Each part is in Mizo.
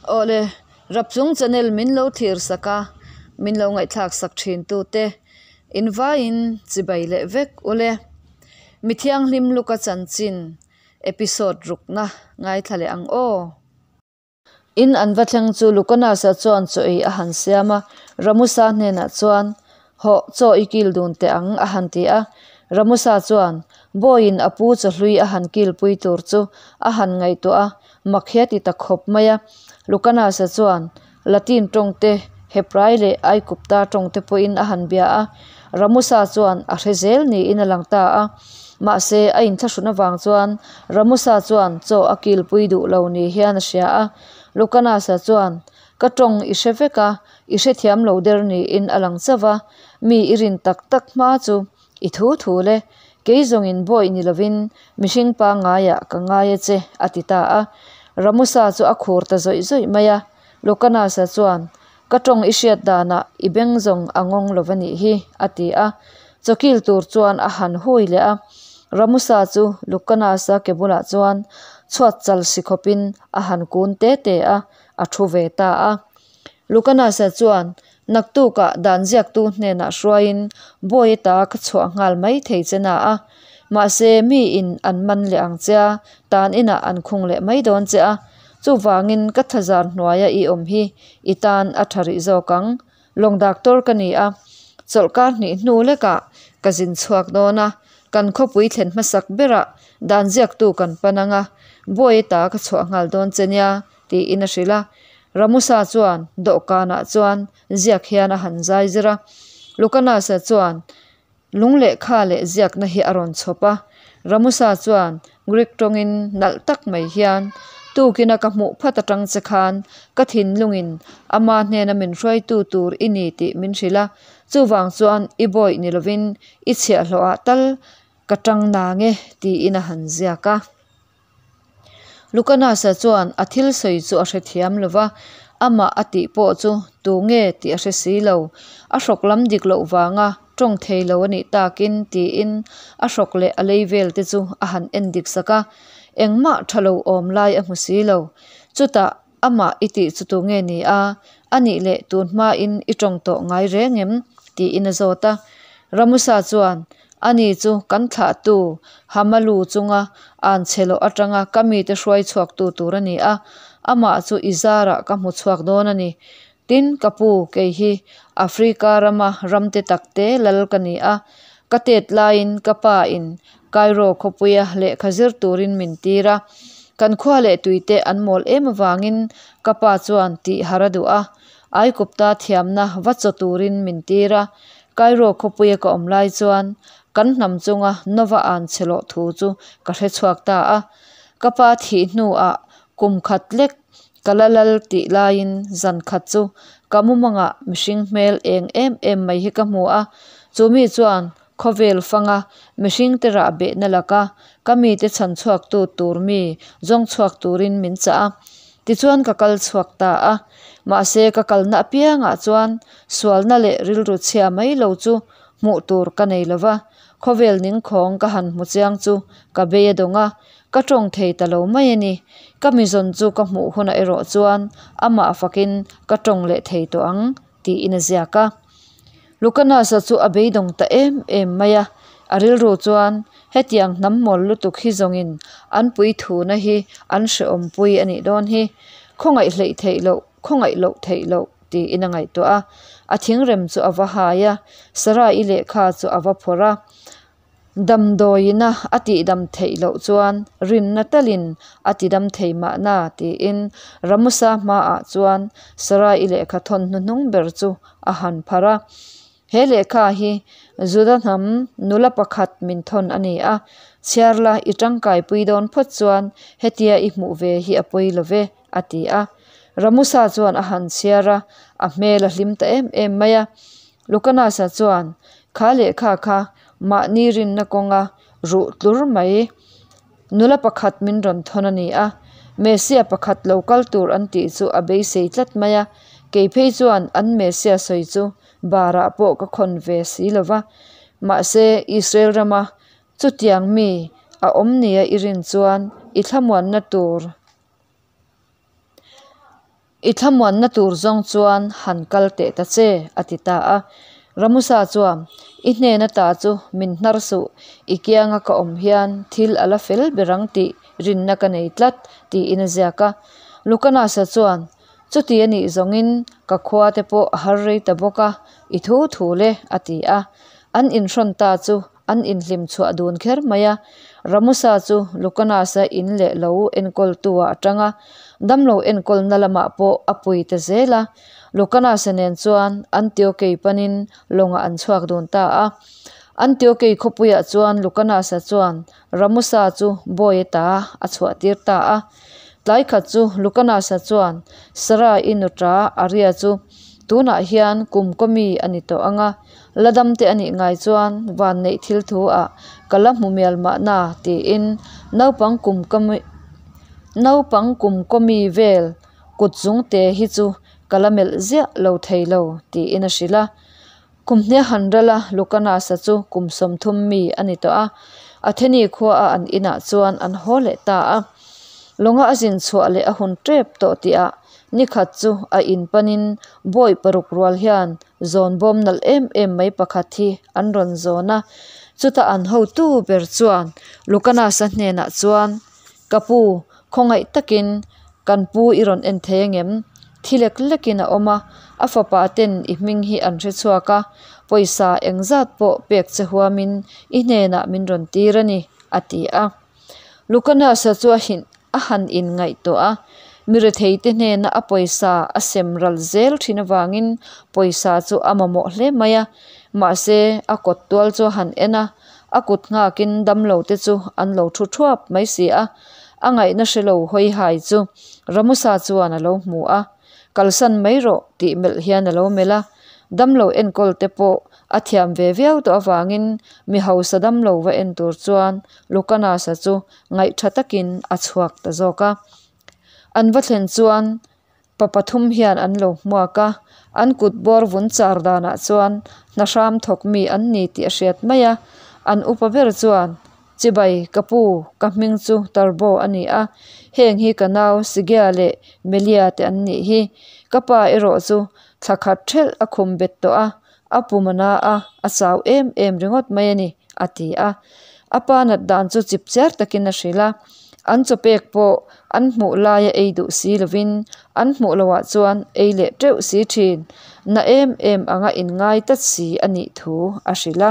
Awle, Rapchung channel min lo thlir sak a, min lo ngaihthlak sak thin tu te in vaiin chibai leh vek ule. Mi thianghlim Luka chanchin episode rukna ngaithla leh ang aw. In an va thleng chu Lucanus-a chuan chaw ei a han siam a, Ramusa hnenah chuan, Hawh, chaw i kil dun teh ang, a han ti a. Ramusa chuan Bawiin a pu chawhlui a han kilpui tur chu a han ngaihtuah a, mak hi a ti ta khawp mai a. Lucanus-a chuan Latin tawng te, Hebrai leh Aigupta tawng te pawhin a han bia a. Ramusa chuan a hre zel niin a lang ta a. Mahse, a inthlahrun avang chuan Ramusa chuan chaw a kilpui duh lo ni hian a hria a. Lucanus-a chuan, Ka tawng i hre vek a, i hrethiam lo der niin a lang chauh va, mi i rin tak tak hma chu i thu thu le, kei zawngin bawi ni lovin mihring pangaiah ka ngai a che, a ti ta a. Ramusa chu a khur ta zawih zawih mai a. Lucanus-a chuan, Ka tawng i hriat danah i beng zawng a ngawng lo va nih hi, a ti a. Chawkil tur chuan a han hui leh a. Ramusa chu Lucanus-a ke bulah chuan chhuat chal si khawpin a han kun te te a, a thu ve ta a. Lucanus-a chuan naktukah dan ziaktu hnenah hruaiin bawi ata ka chhuah nghal mai thei che na a. Mahse, miin an man leh ang che a, tan inah an khung leh mai dawn che a. Chuvangin ka thazar hnuaia i awm hi i tan a tha rih zawk ang. Lawng doctor ka ni a, chawlhkar hnih hnu lekah ka zin chhuak dawn a, kan khawpui thlen hmasak berah dan ziaktu kan pan ang a, bawi ata ka chhuah nghal dawn che nia tiin a hrilh a. Ramusa chuan dawhkanah chuan ziak hian a han zai zir a. Lucanus-a chuan lung lehkha leh ziakna hi a rawn chhawp a. Ramusa chuan Greek tawngin nalh tak mai hian, Tukina ka hmuh phat atang che khan ka thinlungin ama hnena min hruaitu tur i ni tih min hrilh a, chuvang chuan i bawih ni lovin i chhiahhlawhah tal ka tang nang e tiin a han ziak a. Lucanus-a chuan a thil sawi chu a hrethiam lo va, amah a tih pawh chu tu nge tih a hre si lo. A hrawk lam dik loh vanga tawng thei lo a nih takin tiin a hrawk leh a lei vel te chu a han en dik sak a, engmah tha lo awm lai a hmu si lo. Chutah amah i tih chu tu nge ni a, a nih leh tun hmain i tawng tawh ngai reng em? tiin a zawt a. Ramusa chuan Ani chu kan thlahtu Hamalu chunga an chhe loh atanga ka mite hruai chhuaktu tur a ni a, amah chu i zarah ka hmu chhuak dawn a ni. Tin, ka pu, kei hi Africa rama ramte takte lal ka ni a, ka tet laiin ka pa in Cairo khawpuia lehkha zir turin min tir a. Kan khua leh tuite an mawl em avangin ka pa chuan tih har a duh a, Aikupta thiamna va chaw turin min tir a, Cairo khawpuia ka awm lai chuan kan hnam chunga Nova an chhe loh thu chu ka hre chhuak ta a. Ka pa thih hnuah kum khat lek ka la lal tih laiin zan khat chu ka mumangah mihring hmel eng em em mai hi ka hmu a, chu mi chuan khawvel fanga mihringte rah behna laka ka mite chhan chhuaktu tur mi zawng chhuak turin min chah a. Tichuan ka kal chhuak ta a, mahse ka kalna apiangah chuan sualna leh rilru chhia mai lo chu hmuh tur ka nei lo va, khawvel ningkhawng ka han hmu chiang chu ka bei a dawng a, ka tawng thei ta lo mai a ni. Ka mizawn chu ka hmuh hunah erawh chuan amah fakin ka tawng leh thei tawh ang tiin a ziak a. Lucanus-a chu a beidawng ta em em mai a, a rilru chuan hetiang hnam mawl lutuk hi zawngin an puithuna hi an hrehawmpui a nih dawn hi, khawngaih hleih theih loh, khawngaih loh theih loh tiin a ngaihtuah a. A thingrem chu a va hai a, Sarah-i lehkha chu a va phawrh a. Damdawiina a tihdam theih loh chuan rinna talin a tidam thei mahna tiin Ramusa hmaah chuan Sarai lehkha thawn hnuhnung ber chu a han pharh a. He lehkha hi Juda hnam nula pakhat min thawn a ni a, chhiar la i tangkaipui dawn phawt chuan hetia i hmuh ve hi a pawi lo ve, a ti a. Ramusa chuan a han chhiar a, a hmel a hlim ta em em mai a. Lucanus-a chuan, Kha lehkha kha mahni rinna kawnga ruh tlur mai nula pakhat min rawn thawn a ni a, Messia pakhat lo kal tur an tih chu a beisei tlat mai a, kei phei chuan an Messia sawi chu barah pawh ka khawn ve si lo va. Mahse, Israel rama chutiang mi a awm nia i rin chuan i thlamuanna tur. I thlamuanna tur zawng chuan han kal teh ta che, a ti ta a. Ramusa chuan, I hnen ata chu min hnar suh, i kianga ka awm hian thil a la fel ber ang tih rinna ka nei tlat, tiin a ziak a. Lucanasa chuan, Chuti a nih zawngin ka khua te pawh a har rei ta bawk a, i thu thu le, a ti a. An inhrawn ta chu an inhlim chhuah dun kher mai a. Ramusa chu Lucanasa in leh lo enkawltu-ah a tang a, damlo enkawlna lamah pawh a pui ta zel a. Lucanasa nen chuan Antiokei panin lawngah an chhuak dun ta a. Antiokei khawpuiah chuan Lucanasa chuan Ramusa chu bawi ata a chhuahtir ta a. Tlai khat chu Lucanasa chuan Sarah-i nuṭa Aria chu tunah hian kum kaw mi a ni tawh ang a, la dam te a nih ngai chuan vanneih thil thu ah ka la hmu mial mahna tiin naupang kum kaw mi naupang kum kaw mi vel kut zung te hi chu ka la melh ziah lo thei lo tiin a hrilh a. Kum hniah han ral a, Lucanasa chu kum 30 mi a ni tawh a, Atheni khua a an inah chuan an haw leh ta a. Lawnga a zin chhuah leh a hun tep tawh tihah nikhat chu a in panin bawi paruk rual hian zawn bawm nalh em em mai pakhat hi an rawn zawn a. Chuta an hotu ber chuan Lucanasa hnenah chuan, Ka pu, khawngaih takin kan pu i rawn en thei angem? Thi lek lekin a awm a, a fapa ten i hming hi an hre chhuak a, pawisa engzat pawh pek che huamin i hnenah min rawn tir a ni, a ti a. Lucanasa chu a a han inngaihtuah a, mi retheite hnena a pawisa a sem ral zel thin avangin pawisa chu a mamawh hle mai a, mahse a kawt tual chu a han en a, a kut nghakin damlo te chu an lo thu thuap mai si a, a ngaihna hre lo hawi hai chu Ramusa chuan a lo hmu a, kalsan mai rawh tih melh hian a lo melh a, damlo enkawl te pawh a thiam ve viau tawh avangin mi hausa damlo va en tur chuan Lucanasa chu ngaihtha takin a chhuak ta zawk a. An va thlen chuan pa pathum hian an lo hmuak a, an kut bawr vun char danah chuan hna hram thawk mi an ni tih a hriat mai a. An upa ber chuan, Chibai, ka pu, ka hming chu Tarbo a ni a, heng hi ka nau Sigea leh Melia te an nih hi. Ka pa erawh chu thla khat thelh a khum bet tawh a, a pum a na a, a chau em em ringawt mai a ni, a ti a. A pa nat dan chu chip chiar takin a hrilh a. An chaw pek pawh an hmuh laia ei duh si lovin an hmuh lohah chuan ei leh teuh si thin, na em em anga inngai tlat si a nih thu a hrilh a.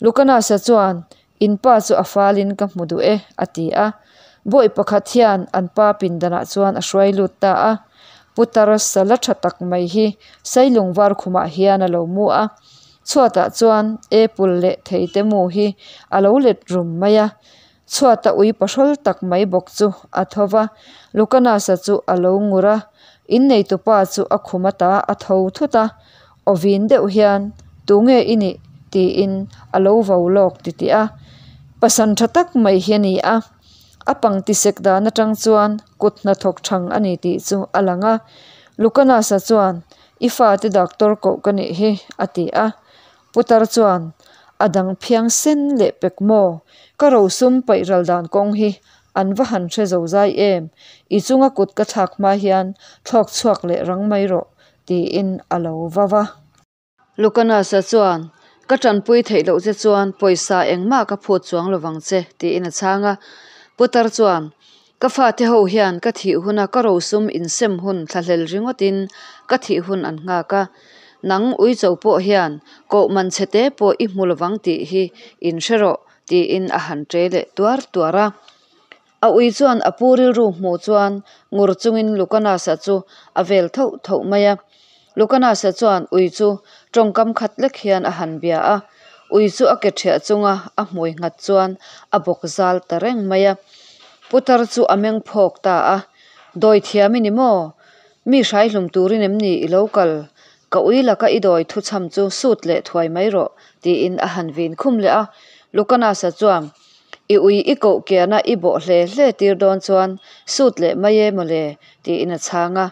Lucanasa chuan, In pa chu a falin ka hmu duh e, a ti a. Bawi pakhat hian an pa pindanah chuan a hruai lut ta a. Putar sala tha tak mai hi Sailung var khumah hian a lo mu a. Chhuatah chuan apple leh theite mu hi a lo let rum mai a. Chhuata ui pahrawl tak mai bawk chu a tho va, Lucanasa chu a lo ngur a. Inneitupa chu a khum ata a tho thut a. Aw vin deuh hian, Tunge i nih? tiin a lo vo lawk titih a. Pasan tha tak mai hi a ni a, a pangti sek dan atang chuan kut hnathawk thang a ni tih chu a lang a. Lucanasa chuan, I fate doctor koh ka nih hi, a ti a. Putar chuan, A dang phiang sen leh pek maw? Ka rosum paih ral dan kawng hi an va han hre zo zai em? I chunga kut ka thlak hma hian thlawk chhuak leh rang mai rawh, tiin a lo vau a. Lucanasa chuan, Ka tanpui theih loh che chuan pawisa engmah ka phut chuang lo vang che, tiin a chhang a. Putar chuan, Ka fate ho hian ka thih huna ka rosum insem hun thlahlel ringawtin ka thih hun an nghak a. Nang uicho pawh hian koh man chhe te pawh i hmu lovang tih hi inhre rawh, tiin a han ṭe leh tuar tuar a. A ui chuan a pu rilru hmuh chuan ngur chungin Lucanasa chu a vel thoh thoh mai a. Lucanasa chuan ui chu tawngkam khat lek hian a han bia a, ui chu a ke ṭhiah chunga a hmui nghat chuan a bawk zal ta reng mai a. Putar chu a meng phawk ta a, Dawi thiam i ni maw? Mi hraihlum turin em ni i lo kal? Ka ui laka i dawi thuchham chu sut leh thuai mai rawh, tiin a han vin khum leh a. Lucanasa chuan. I ui i koh kiana i bawh hle hle tir dawn chuan sut leh mai e mawle, tiin a chhang a.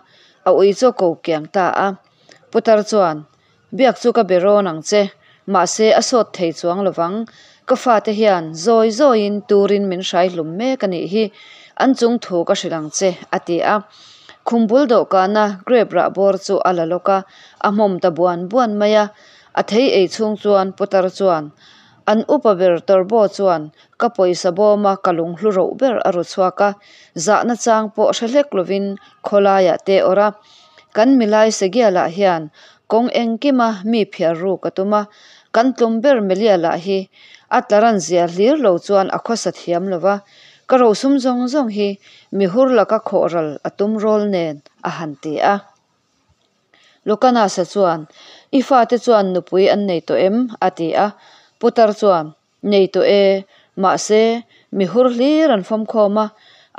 A ui chu a ko kiang ta a. Putar chuan, Biak chu ka be rawn ang che, mahse a sawt thei chuang lovang. Ka fate hian zawi zawiin turin min hrai hlum mek a nih hi, an chung thu ka hrilh ang che, a ti a. Khum bul dawhkana grape rah bawr chu a la lawk a, a hmawm ta buan buan mai a. A thei ei chhung chuan putar chuan, An upa ber Turbo chuan ka pawisa bawma ka lunghlu roh ber a ru chhuak a, zahna chang pawh hre hlek lovin khawlaiah te awrh a. Kan milai Segia lah hian kawng engkima mi phiar ruk a tum a, kan tlum ber Melia lah hi a tlaran zia hlir lo chuan a khawsa thiam lo va, ka rosum zawng zawng hi mi hur laka khawh ral a tum rawl nen a han ti a. Lucanasa chuan, I fate chuan nupui an nei tawh em? a ti a. Putar chuan, Nei tawh e. Mahse, mi hur hlir an fawmkhawm a,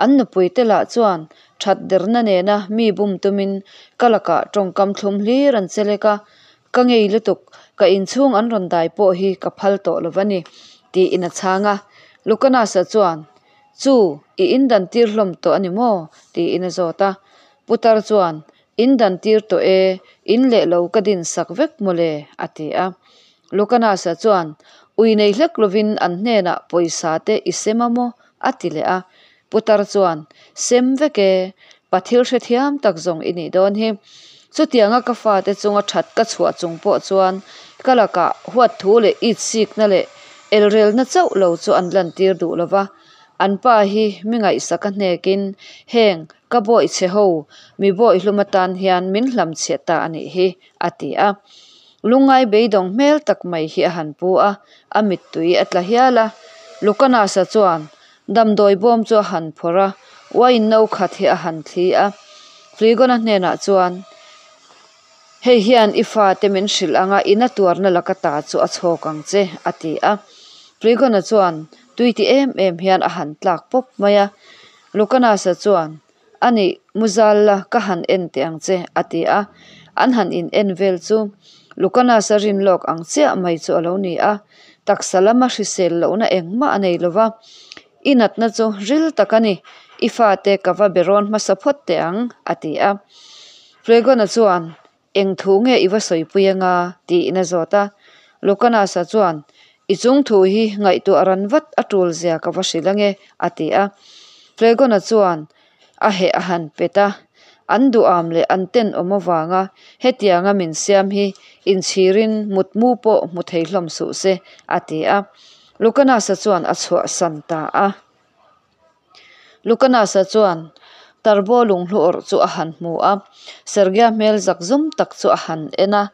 an nupuite lah chuan that derna nena mi bum tumin ka lakah tawngkam thlum hlir an che lek a, ka ngei lutuk, ka inchhung an rawn dai pawh hi ka phal tawh lo va ni, tiin a chhang a. Lucanasa chuan, Chu, i indan tir hlawm tawh a ni maw? tiin a zawt a. Putar chuan, In dan tir tawh e, in leh lo ka din sak vek mawle, a ti a. Lucanasa chuan, Ui nei hlek lovin an hnenah pawisa te i sem a maw? a ti leh a. Putar chuan, Sem vek e, pa thil hrethiam tak zawng i nih dawn hi. Chutianga ka fate chunga that ka chhuah chung pawh chuan ka lakah huat thu leh itsikna leh elrelna chauh lo chu an lantir duh lo va. An pa hi mi ngaihsak a hnekin heng ka bawih chhe ho mi bawih hlum atan hian min hlamchhiat ta a nih hi, a ti a. Lungngai beidawng hmel tak mai hi a han pu a, a mittui a tla hial a. Lucanasa chuan damdawi bawm chu a han phawrh a, wine no khat hi a han thli a. Fligona hnenah chuan, Hei hian i fate min hrilh anga i na tuarna laka ta chu a chhawk ang che, a ti a. Fligona chuan tui ti em em hian a han tlak pawp mai a. Lucanasa chuan, A nih, muzal la ka han en teh ang che, a ti a. An han in en vel chu Lucanasa rin lawk ang chiah mai chu a lo ni a. Taksa lama hrisel lohna engmah a nei lo va. I natna chu ril tak a ni, i fate ka va be rawn hmasa phawt teh ang, a ti a. Flegona chuan, Eng thu nge i va sawipui anga? tiin a zawt a. Lucanasa chuan, I chung thu hi ngaihtuah ran vat a tul zia ka va hrilh ange, a ti a. Flegona chuan a heh a han pet a, An duham leh an tenawm avanga hetianga min siam hi inchhirin mutmu pawh hmu thei hlawm suh se, a ti a. Lucanasa chuan a chhuahsan ta a. Lucanasa chuan Tarbo lunghlu awrh chu a han hmu a, Sergea hmel zakzum tak chu a han en a.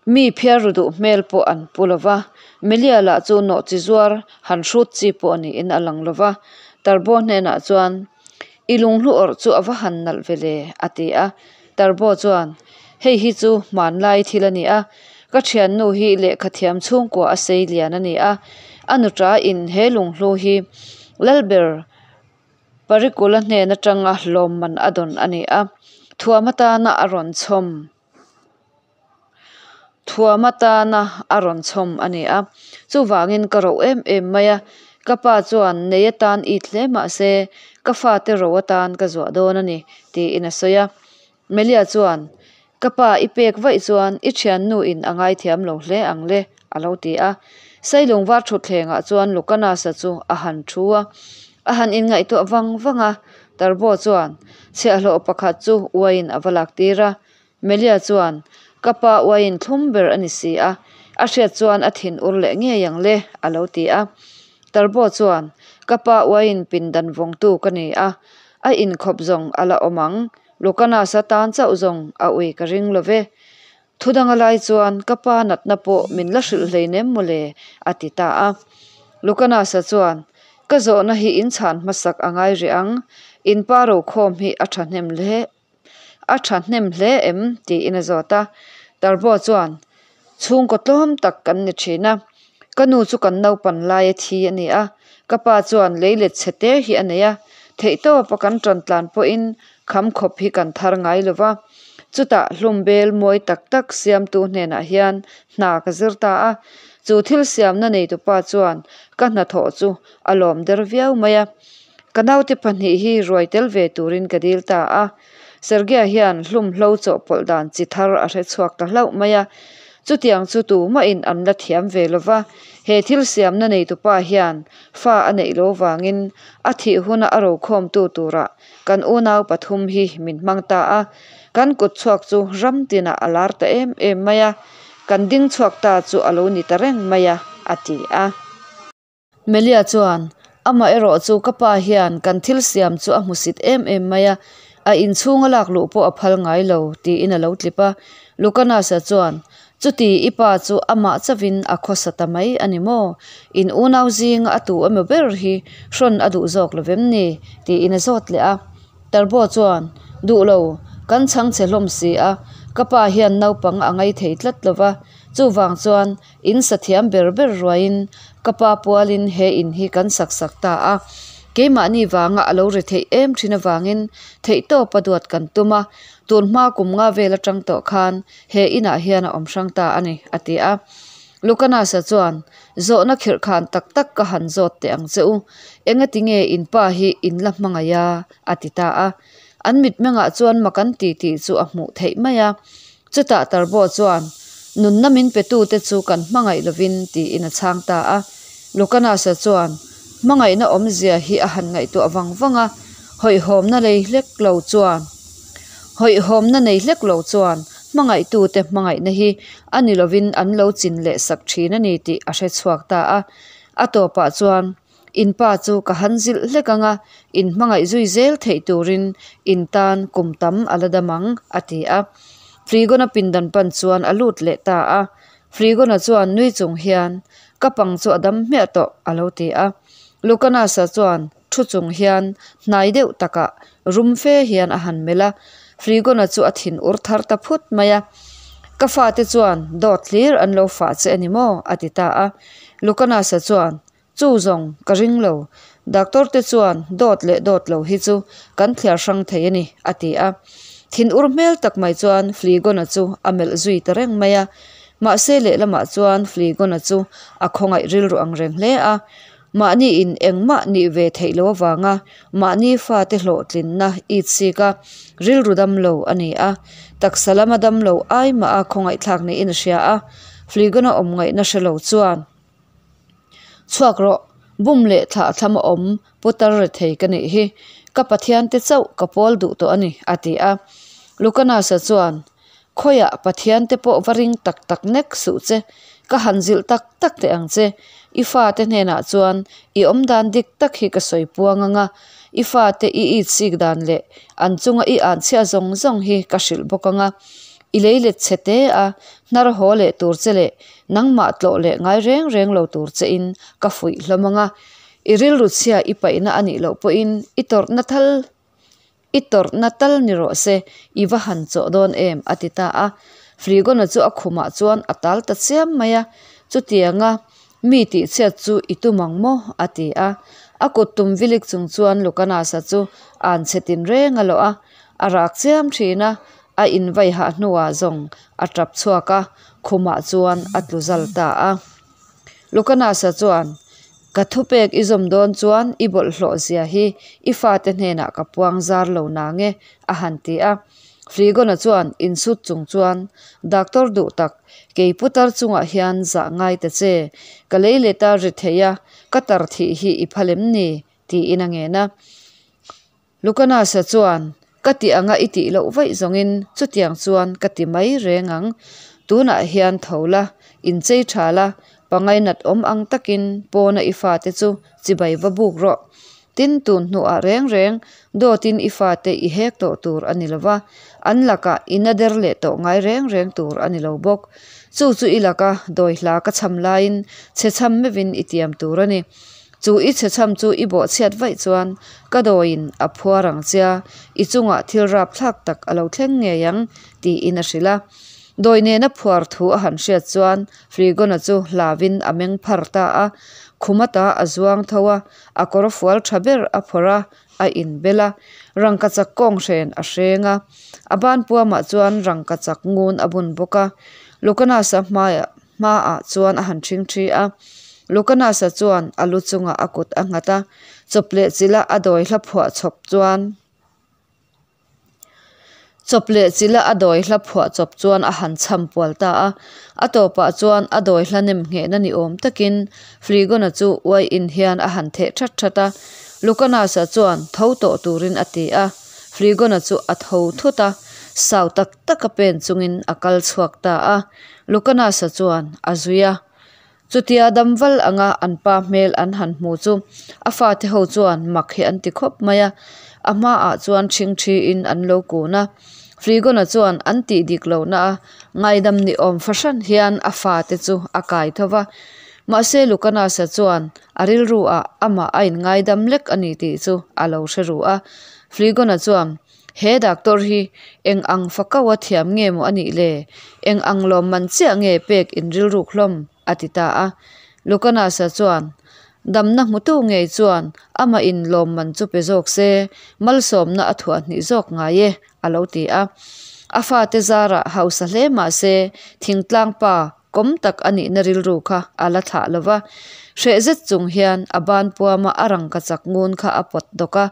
Mi phiar ru duh hmel pawh an pu lo va, Melia lah chu nawhchi zuar han hrut chi pawh niin a lang lo va. Tarbo hnenah chuan, I lunghlu awrh chu a va han nalh ve le, a ti a. Tarbo chuan, Hei hi chu hmanlai thil a ni a, ka thiannu hi lehkha thiam chhungkua a sei lian a ni a, a nuta in he lunghlu hi Lalber Parikula hnen atanga hlawmman a dawn a ni a, thuam atana a rawn chhawm. Thuam atana a rawn chhawm a ni a, chuvangin ka roh em em mai a, ka pa chuan nei atan it hle mah se ka fate ro atan ka zuah dawn a ni, tiin a sawi a. Melia chuan, Ka pa i pek vaih chuan i thiannu in a ngaithiam lo hle ang le, a lo ti a. Sailung var thutthlengah chuan Lucanasa chu a han thu a, a han inngaihtuah vang vang a, Tarbo chuan chhiahhlawh pakhat chu uaiin a va lak tir a, Melia chuan, Ka pa uaiin thlum ber a ni si a, a hriat chuan a thin ur leh ngei ang le, a lo ti a. Tarbo chuan, Ka pa uaiin pindan vawngtu ka ni a, a inkhawp zawng a la awm ang, Lucanasa tan chauh zawng a ui ka ring lo ve. Thu danga lai chuan ka pa natna pawh min la hrilh hleinem maw le, a ti ta a. Lucanasa chuan, Ka zawhna hi in chhan hmasak a ngai rih ang, in pa rokhawm hi a thahnem hle. A tha hnem hle em? tiin a zawt a. Tarbo chuan, Chhungkaw tlawm tak kan ni thin a, ka nu chu kan naupan laia thi a ni a, ka pa chuan leilet chhe te hi a nei a, theihtawpa kan tan tlan pawhin kham khawp hi kan thar ngai lo va. Chutah hlum bel mawi tak tak siamtu hnenah hian hna ka zir ta a, chu thil siamna neitupa chuan ka hnathawh chu a lawm der viau mai a. Ka naute pahnih hi ruai tel ve turin ka dil ta a, Sergea hian hlum hlo chawhpawlh dan chi thar a hre chhuak ta hlauh mai a. Chutiang chu tumahin an la thiam ve lo va, he thil siamna neitupa hian fa a neih loh vangin a thih huna a rokhawmtu turah kan unau pathum hi min hmang ta a. Kan kutchhuak chu ram tinah a lar ta em em mai a, kan ding chhuak ta chu a lo ni ta reng mai a, a ti a. Melia chuan, Amaherawh chu ka pa hian kan thil siam chu a hmusit em em mai a, a inchhunga lak luh pawh a phal ngai lo, tiin a lo tlip a. Lucanus-a chuan, Chuti i pa chu amah chauhin a khawsa ta mai a ni maw? In unau zinga a tu emaw ber hi hrawn a duh zawk lo vem ni? tiin a zawt leh a. Tarbo chuan, Duh lo, kan chhang chhe hlawm si a, ka pa hian naupang a ngai thei tlat lo va, chuvang chuan In sa thiam ber ber ruaiin ka pa pualin he in hi kan sak sak ta a. Keimahni vanga a lo ri theih em thin avangin theihtawpa duat kan tum a, tun hma kum nga vel atang tawh khan he inah hian a awm hrang ta a ni, a ti a. Lucanus-a chuan, Zawhna khirh khan tak tak ka han zawt teh ang che u, engati nge in pa hi in la hmangaih a? a ti ta a. An mitmengah chuan mak an ti tih chu a hmuh theih mai a. Chutah Tarbo chuan, Nunna min petute chu kan hmangaih lovin, tiin a chhang ta a. Lucanus-a chuan hmangaihna awmzia hi a han ngaihtuah vang vang a, hawihhawmna nei hlek lo chuan hawihhawmna nei hlek lo chuan hmangaihtute hmangaihna hi a ni lovin an lo chin leh sak thin a ni tih a hre chhuak ta a. A tawpah chuan, In pa chu ka han zilh hlek ang a, in hmangaih zui zel theih turin in tan kum tam a la dam ang, a ti a. Frigona pindan pan chuan a lut leh ta a. Frigona chuan nui chung hian, Ka pang chu a dam hmiah tawh, a lo ti a. Lucanus-a chuan thu chung hian hnai deuh takah rum fe hian a han melh a. Frigona chu a thin ur thar ta phut mai a. Ka fate chuan dawt hlir an lo fah che a ni maw? a ti ta a. Lucanus-a chuan, Chu zawng, ka ring lo. Doctor te chuan dawt leh dawt lo hi chu kan thliar hrang thei a ni, a ti a. Thin ur hmel tak mai chuan Fleegon-a chu a melh zui ta reng mai a. Mahse lehlamah chuan Fleegon-a chu a khawngaih rilru ang reng hle a. Mahni in engmah nih ve theih loh avanga mahni fate hlawhtlinna it sik a, rilru dam lo a ni a. Taksa lama dam lo ai mah a khawngaihthlak niin a hria a. Fleegon-a awm ngaihna hre lo chuan. Chhuak rawh, bum leh thlah thlam a awm putar rethei ka nih hi, ka Pathian te chauh ka pawl duh tawh a ni, a ti a. Lucanus-a chuan, Khawiah Pathian te pawh va ring tak tak nek suh che, ka han zilh tak tak teh ang che, i fate hnenah chuan i awmdan dik tak hi ka sawi puang ang a, i fate i itsik dan leh an chunga i anchhia zawng zawng hi ka hrilh bawk ang a, I lei let chhe te a, hnar haw leh tur che leh nangmah tlawh leh ngai reng reng lo tur che in ka fuih hlawm ang a. I rilru chhia i paihna a nih loh pawhin i tawrhna thal i tawrhna tal ni rawh se, i va han chawh dawn em a ti ta a. Frigona chu a khumah chuan a tal ta chiam mai a, chutianga mi tihchhiat chu i tum ang maw? a ti a. A kut tum vilik chung chuan Lucanasa chu an chhe tinreng a lawh a, a rak chiam thin a, A invai hah hnuah zawng a tap chhuak a, khumah chuan a tlu zal ta a. Lucanasa chuan, Ka thupek i zawm dawn chuan i bawlhhlawh zia hi i fate hnenah ka puang zar lo nang e, a han ti a. Frigona chuan insut chung chuan, Doctor duh tak, kei putar chungah hian zah ngai ta che, ka lei leta ri thei a, ka tar thih hi i phal em ni? tiin a ngen a. Lucanus-a chuan, Ka tih anga i tih loh vaih zawngin chutiang chuan ka ti mai reng ang. Tunah hian tho la, inchei tha la, pangai nat awm ang takin pawna i fate chu chibai va buk rawh. Tin, tun hnuah reng reng dawtin i fate i hek tawh tur a ni lo va, an lakah i na der leh tawh ngai reng reng tur a ni lo bawk. Chu chu i laka dawi hla ka chham laiin chhe chham meuhin i tiam tur a ni. Chu i chhechham chu i bawhchhiat vaih chuan ka dawiin a phuar ang chia, i chungah thil rapthlak tak a lo thleng ngei ang, tiin a hrilh a. Dawi nena phuar thu a han hriat chuan Frigona chu hlauin a meng phar ta a, khum ata a zuang tho a, a kawr fual tha ber a phawrh a, a inbel a, rangkachak kawnghren a hreng a, a banpuamah chuan rangkachak ngun a bun bawk a. Lucanus-a hmaiah. Hmaah chuan a han ṭhingṭhi a, Lucanus-a chuan a lu chungah a kut a nghat a, chawp leh chilh a a dawi hla phuah chhawp chuan Chawp leh chilha a dawi hla phuah chawp chuan a han chham pual ta a. A tawpah chuan a dawi hla nem nghehna ni awm takin Flegon-a chu uaiin hian a han theh that that a. Lucanas-a chuan tho tawh turin a ti a. Flegon-a chu a tho thut a, sau tak taka pen chungin a kal chhuak ta a. Lucanas-a chuan a zui a. Chutia damval anga an pa hmel an han hmu chu a fate ho chuan mak hi an ti khawp mai a, a hmaah chuan ṭhingṭhiin an lo kun a. Flegon-a chuan an tih dik lohna a ngaidam ni awm fahran hian a fate chu a kai tho va. Mahse Lucanas-a chuan a rilru ah amah a inngaidam lek a ni tih chu a lo hre ru a. Flegon-a chuan, He doctor hi eng ang fakau a thiam nge maw a nih le? Eng ang lawmman chiah nge pek in rilruk hlawm? a ti ta a. Lucanasa chuan, Damna hmutu ngei chuan amah in lawmman chu pe zawk se, malsawmna a thuah hnih zawk ngai e, a lo ti a. A fate zarah hausa hle mah se, thingtlang pa kawm tak a nihna rilru kha a la thlah lo va. Hreh zet chung hian a ban puama a rangkachak ngun kha a pawt dawk a,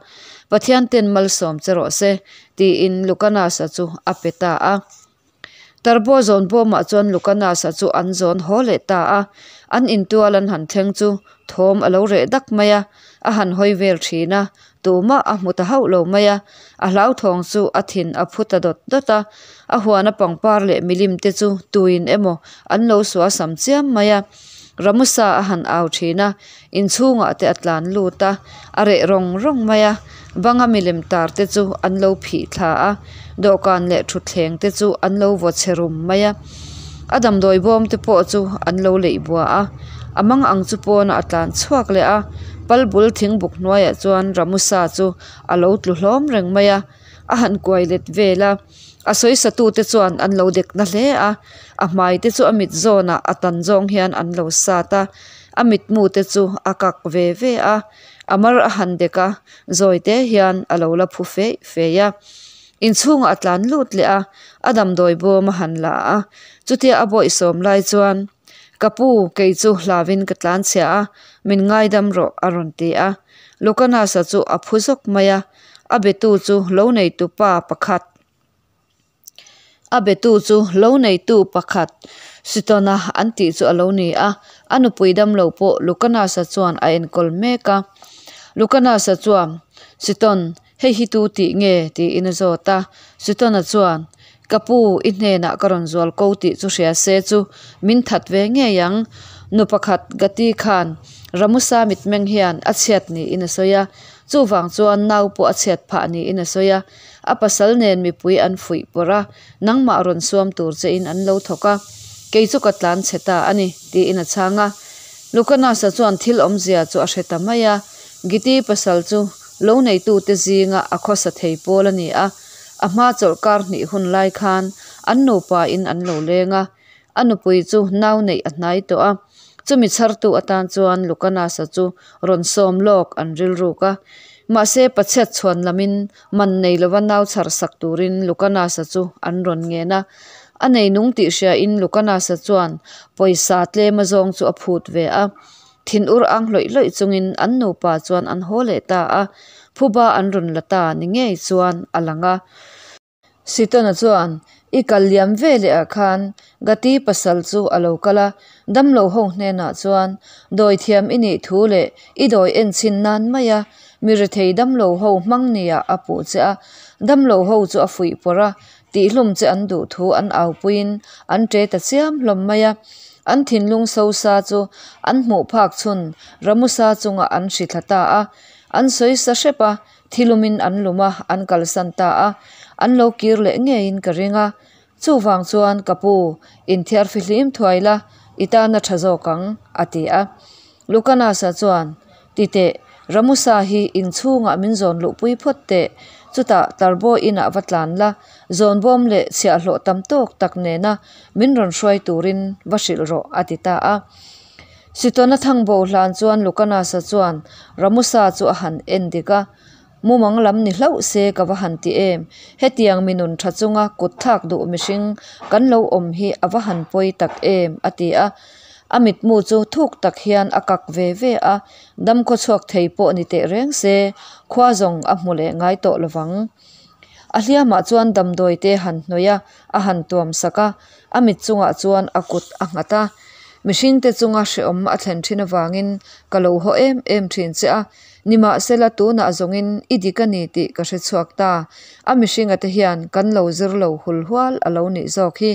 Pathian ten malsawm che rawh se, tiin Lucanasa chu a pe ta a. Tarbo zawn bawmah chuan Lucanasa chu an zawn haw leh ta a. An intual an han thleng chu thawm a lo reh dak mai a, a han hawi vel thin a, tumah a hmu ta hauh lo mai a. A hlauthawng chu a thin a phu ta dawt dawt a, a huana pangpar leh milim te chu tuin emaw an lo suasam chiam mai a. Ramusa a han au thin a, inchhungah te a tlan lut a, a reh rawng rawng mai a. Banga milem tar te chu an lo phih thla a, dawhkan leh thutthleng te chu an lo vaw chhe rum mai a. A damdawi bawm te pawh chu an lo leih bua a, a mang ang chu pawnah a tlan chhuak leh a, pal bul thingbuk hnuaiah chuan Ramusa chu a lo tlu hlawm reng mai a, a han kuai let vel a, a sawisatute chuan an lo dek na hle a, a hmai te chu a mit zawnah a tan zawng hian an lo sat a, a mitmu te chu a kak ve ve a, a mar a han dek a, zawi te hian a lo la phu feih feih a. Inchhungah a tlan lut leh a, a damdawi bawm a han la a, chutia a bawihsawm lai chuan, Ka pu, kei chu hlauin ka tlan chhia a, min ngaidam rawh, a rawn ti a. Lucanasa chu a phu zawk mai a, a betu chu lo neitu pa pakhat, a betu chu lo neitu pakhat Sitona an tih chu a lo ni a, a nupui damlo pawh Lucanasa chuan a enkawl mek a. Lucanasa chuan, Siton, Hei hi tu tih nge? tiin a zawt a. Sutona chuan, Ka pu, i hnenah ka rawn zual ko tih chu hria se chu min that ve ngei ang. Nu pakhat Gati khan Ramusa mitmeng hian a chhiat niin a sawi a, chuvang chuan nau pawh a chhiat phah niin a sawi a. A pasal nen mipui an fuih pawrh a, nangmah rawn suam tur chein an lo thawk a, kei chu ka tlan chhe ta a ni, tiin a chhang a. Lucanasa chuan thil awmzia chu a hre ta mai a, Giti pasal chu lo neitute zinga a khawsa thei pawl a ni a, a hma chawlhkar hnih hun lai khan an nupa in an lo leng a, a nupui chu nau neih a hnai tawh a, chumi chhartu atan chuan Lucanasa chu rawn sawm lawk an rilruk a. Mahse pachhiat chhuan lamin man nei lova nau chhar sak turin Lucanasa chu an rawn ngen a, a nei nung tih hriain Lucanasa chuan pawisa tlem azawng chu a phut ve a. Thinur ang hlawih hlawih chungin an nupa chuan an haw leh ta a, phuba an rawn la ta ni ngei chuan a lang a. Sitona chuan, I kal liam ve leh ah khan Gati pasal chu a lo kal a, damlo ho hnenah chuan dawithiam i nih thu leh i dawi enchhin nan mai a, mi rethei damlo ho hmang niah a puh che a, damlo ho chu a fuih pawrh a, Tihlum che an duh thu an aupuiin an ṭe ta chiam hlawm mai a. An thinlung sosa chu an hmuh phak chhun Ramusa chungah an hri thla ta a. An sawi sa hrep a, thilumin an lum a, an kalsan ta a. An lo kir leh ngeiin ka ring a. Chuvang chuan ka pu, inthiar fihlim thuai la, i tan a ṭha zawk ang, a ti a. Lucanasa chuan, Ti teh, Ramusa hi inchhungah min zawn luhpui phawt teh, chutah Tarbo inah va tlan la, zawn bawm leh chhiahhlawh tam tawk tak nena min rawn hruai turin va hrilh rawh, a ti ta a. Sitona thangbo hlan chuan Lucanasa chuan Ramusa chu a han en dik a, Mumang lam ni hlauh se ka va han ti em, hetiang mi nun tha chunga kut thlak duh mihring kan lo awm hi a va han pawi tak em, a ti a. A mitmu chu thuk tak hian a kak ve ve a, dam khaw chhuak thei pawh ni teh reng se, khua zawng a hmu leh ngai tawh lovang. A hliamah chuan damdawi te a han hnawih a, a han tuam sak a, a mit chungah chuan a kut a nghat a. Mihringte chunga hrehawm a thlen thin avangin ka lo haw em em thin che a, nimahsela tunah zawngin i dik a ni tih ka hre chhuak ta. A mihringa te hian kan lo zir lo hul hual a lo nih zawk hi.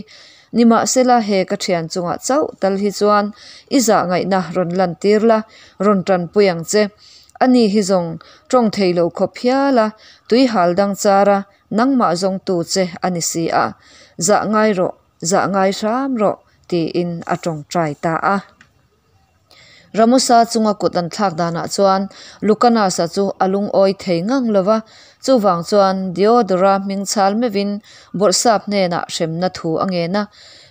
Nimahsela he ka thian chungah chauh tal hi chuan i zah ngaihna rawn lantir la, rawn tanpui ang che. Ani hi zawng tawng thei lo khawp hial a, tui hal dang char a, nangmah zawngtu che a ni si a. Zah ngai rawh, zah ngai hram rawh, tiin a tawngtai ta a. Ramusa chunga kut an thlak danah chuan Lucanus-a chu a lungawi thei ngang lo va, chuvang chuan Diodora hming chhal meuhin Bawrhsap hnenah hremna thu a ngen a.